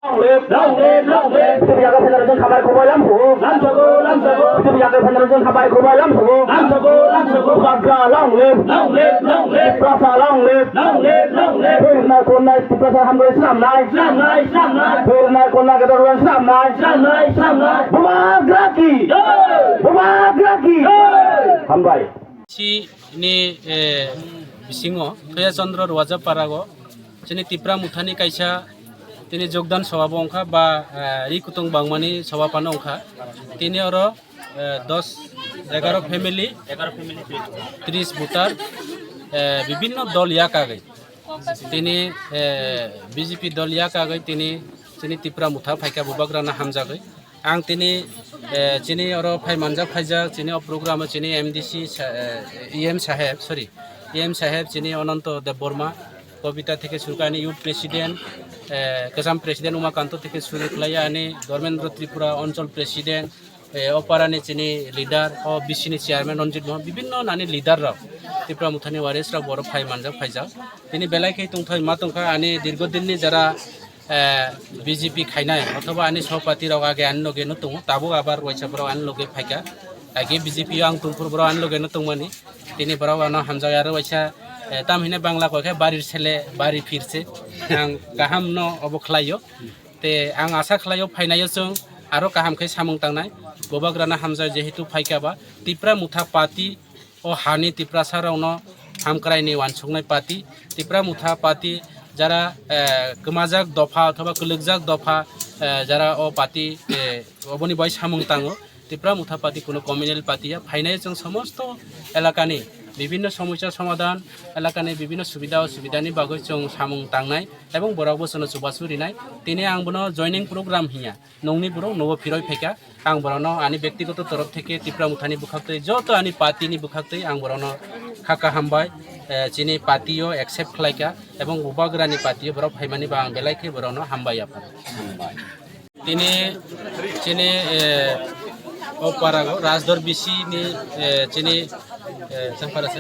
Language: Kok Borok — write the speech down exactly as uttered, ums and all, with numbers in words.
Long live, long live, long live. Bijapu Yaga Federation habai khubai lam sugo. Lam sugo, lam sugo. Bijapu Yaga Federation habai khubai lam sugo. Lam sugo, lam sugo. Bubagra long live. Long live, long live. Tiprasa long live. Long live, long live. Thwirwnai khornai Tiprasa hambai swnamnai. Swnamnai, swnamnai. Thwirwnai khornai Gador swnamnai. Swnamnai, swnamnai. Bubagra ki. Jai. Bubagra ki. Jai. Hambai. Chini, eh, bisingo Thoya Chandra Rwajaparago chini Tipra Mothani kaisa tini jogdan sabha bo wngkha ba, eh, ri kutung bangmani sabha phano wngkha. Tini oro, eh, dos, egaro family, tris voter, eh, bibinno dol ya kagwi. Tini, eh, B J P dol ya kagwi tini chini Tipra Motha phaikha bubagrano hamjagwi. Ang tini, eh, chini oro phai manjak phaijak, chini o program o chini M D C sa-, eh, E M saheb, sorry, E M saheb chini Ananto Debbarma, Kobita theke suru khe ani youth president, eh, kwcham president Umakanto theke suru khlai ani Dharmendra Tripura Anchal president, eh, o parani chini leader, o B C ni chairman Ranjit Mohan, bibinno nani leader rok, Tipra Mothani warriors rok borok phai manjak phaijak. Tini belai khe tongthai ma tongkha ani dirgo dinni jara eh, B J P khainai, othoba ani sopati rok age ani loge no tongo, tabuk abar waisa borok ani loge phaikha. Age B J P o ang tongphuru borok ani loge no tongmani. Tini borok ano hamjak aro waisa, eh, tam hine Bangla koi khe barir sele, bari phirse. Ang kaham no obo khlaio. Te ang asa khlaio phainaio chwng aro kaham khe samung tangnai. Bubagrano hamjak jehetu phaikha ba Tipra Motha Party o hani Tiprasa rokno hamkraini wansuknai party, Tipra Motha party, jara, eh, kwmajak dopha othoba kwlwkjak dopha, eh, jara o party, eh, oboni bai samung tango. Tipra Motha party kuno communal party ya, phainai chwng somosto elakani bibinno somosya somadhan, elakani bibinno subida osubidani bagwi chwng samung tangnai ebong borok bo chwngno chubachu rinai. Tini ang bono joining program hiya. Nungni borok nobo phiroi phaikha. Ang borokno ani bektigoto torof theke Tipra Mothani bwkhaktwi, joto ani party ni bwkhaktwi ang borokno kha kaham bai, eh, chini party o accept khlaikha ebong bubagrani party o borok phaimani ba ang belai khe borokno hambai yapha. Tini chini, eh, o parago Rajdor B C ni, eh, chini, eh, changpara se,